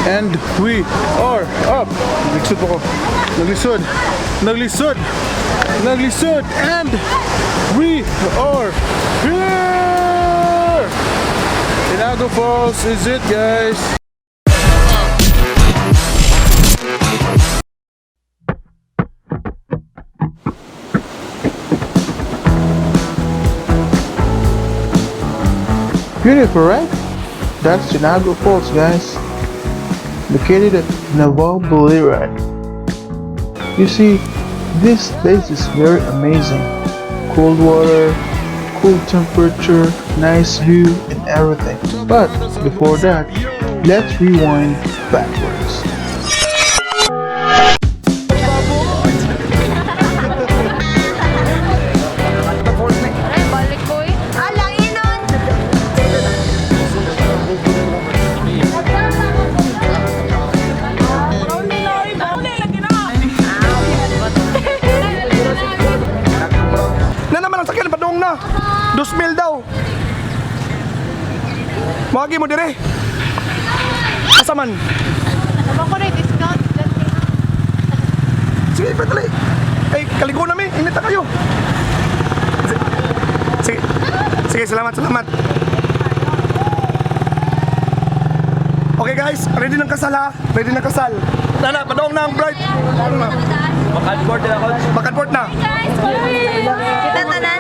And we are up. Naglisod po ko. Naglisod. Naglisod. Naglisod. And we are here! Tinago Falls is it, guys. Beautiful, right? That's Tinago Falls, guys. Located at Naval Biliran. You see, this place is very amazing. Cold water, cool temperature, nice view, and everything. But before that, let's rewind backwards. Ay, balik ko eh. Ala, inon! Na naman ang sakyan, padung na. 2,000 daw. Mawagi mo dire. Asa man? Sabi ko na discount. Sige, patali. Ay, kaligo na mi. Init na kayo. Sige. Sige, salamat, salamat. Okay guys, ready ng kasal ha? Ready ng kasal. Nana, padong na ang bride. Padong na. Bakadport na, coach. Bakadport na. Guys, Kita tanan.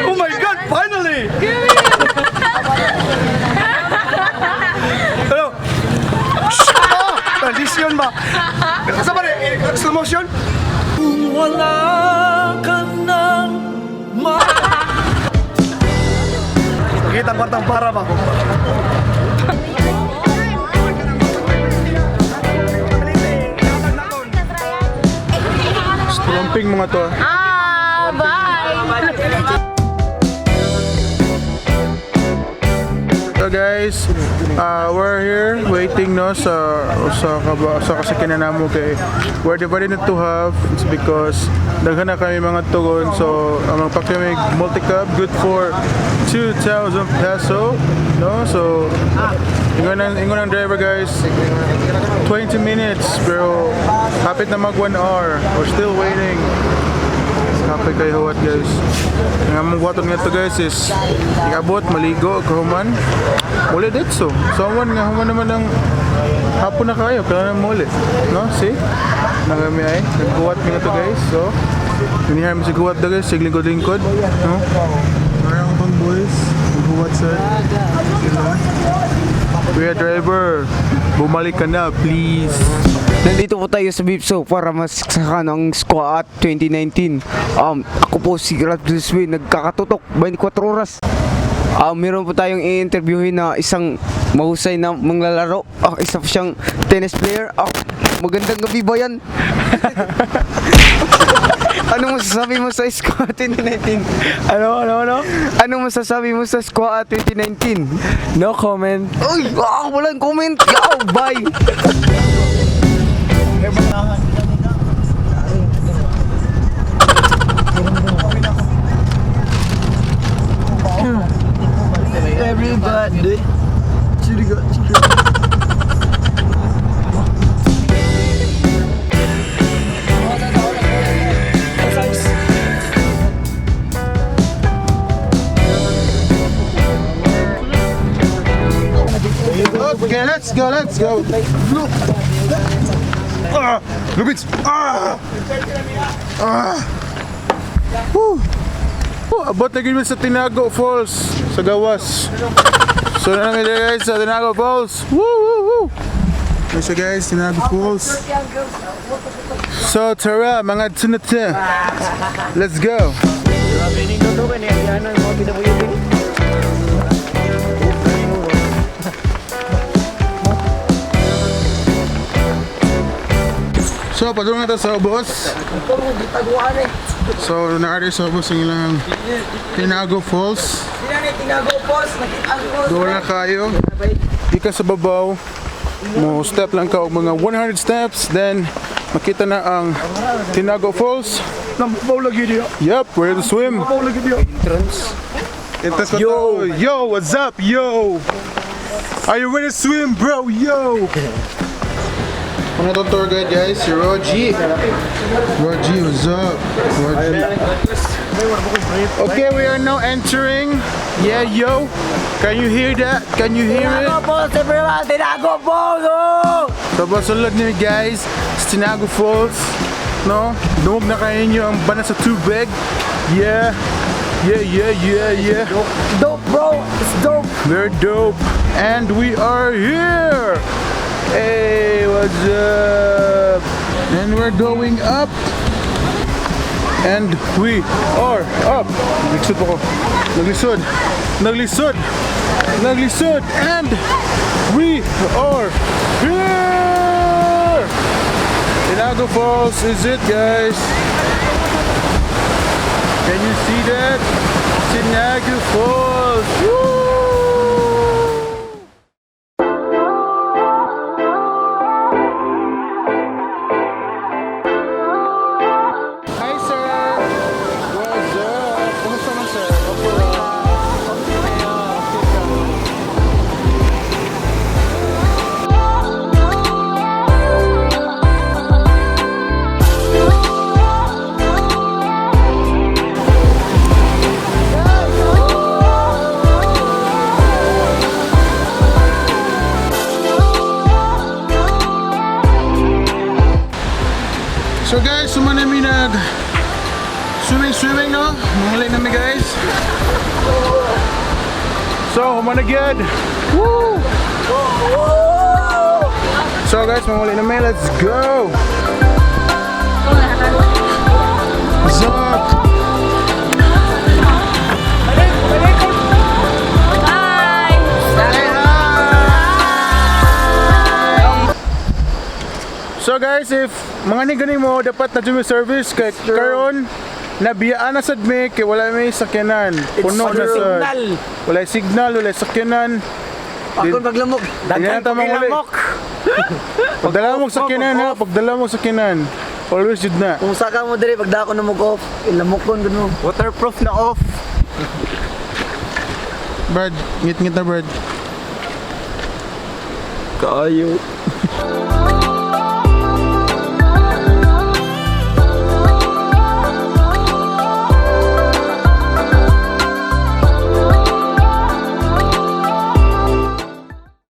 Oh my God, finally! Ano? Shh! Ah! Transition ba? Sa ba rin? Slow motion? Wala ka nang ma- Kita ang kwartang para ba? Lumping mga to, ah. Ah, bye! So guys, we're here waiting, no, sa kasakyan na namo kay we're divided into half. It's because daghan na kami mga tugon, so ang magpakimig multicab good for 2,000 peso, no? So ingon ang driver, guys, 20 minutes, pero hapit na mag 1 hour. We're still waiting. Kape kay huwat, guys. Ang among buhaton nga to, guys, is ikabot, maligo, kahuman. Muli ditso. So awan nga human naman ang hapon na kayo, kailangan na muli. No? See? Nagami ay, nagbuhat mi nga to, guys. So, Inihar mi sa guwat do, guys, sig lingkod-lingkod. No? Parang pang boys, nagbuhat sa sila. Kuya driver, bumalik ka na, please. Nandito po tayo sa Bipso para masaksakan ang Squat 2019. Ako po si Ralph Luswe, nagkakatutok 24 oras. Meron po tayong i-interviewin na isang mahusay na manglalaro. Isa po siyang tennis player. Magandang gabi ba yan? Anong masasabi mo sa Squat 2019? Ano, ano, ano? Anong masasabi mo sa Squat 2019? No comment. Uy, walang comment. Yo, bye. Everybody to the Okay, let's go, let's go. Ah, Lubits. Ah! Ah! Woo! Oh, abot na gid mi sa Tinago Falls sa gawas. So na namin guys sa Tinago Falls. Woo woo woo. So guys, Tinago Falls. So tara mga tunate. Let's go. So padulong na ta sa ubos. So naari sa ubos ang ilang Tinago Falls. Doon na kayo. Di ka sa babaw. Mo step lang ka og mga 100 steps, then makita na ang Tinago Falls. Nambaw lagi diya. Yep, we're to swim. Nambaw lagi diya. Entrance. Yo, yo, what's up, yo? Are you ready to swim, bro? Yo! Ano to tour guide, guys? Si Roji. Roji, what's up? Roji. Okay, we are now entering. Yeah, yo. Can you hear that? Can you hear it? Falls, everyone! Tinago Falls! Oh! Sobrang sulod niyo, guys, sa Tinago Falls. No? Dumog na kayo ninyo ang bana sa tubig. Yeah. Yeah. Dope, bro! It's dope! We're dope. And we are here. Hey, what's up? And we're going up. And we are up. Naglisod po ko. Naglisod. Naglisod. Naglisod. And we are here. Tinago Falls is it, guys. Can you see that? Tinago Falls. Woo! Hi, sir. What's up? Kumusta man, sir? Okay lang. Okay ka. So guys, sumana mi nag swimming swimming, no? Mangulay na mi, guys. So, humana gyud. Woo! So guys, mangulay na mi. Let's go. What's up? Bye! Say hi! So guys, if mga ni gani mo dapat na jud service kay karon nabiyaan na sad mi kay wala may sakyanan. Puno na sad. Signal! Wala signal, wala sakyanan. Akong paglamok. Di na ta manguli. Pagdala mo sakyanan ha, pagdala mo sakyanan. Always jud na. Kung saka mo dire, pagdako na mo off, ilamokon gud mo. Waterproof na off. Bird, ngit-ngit na bird. Kaayo.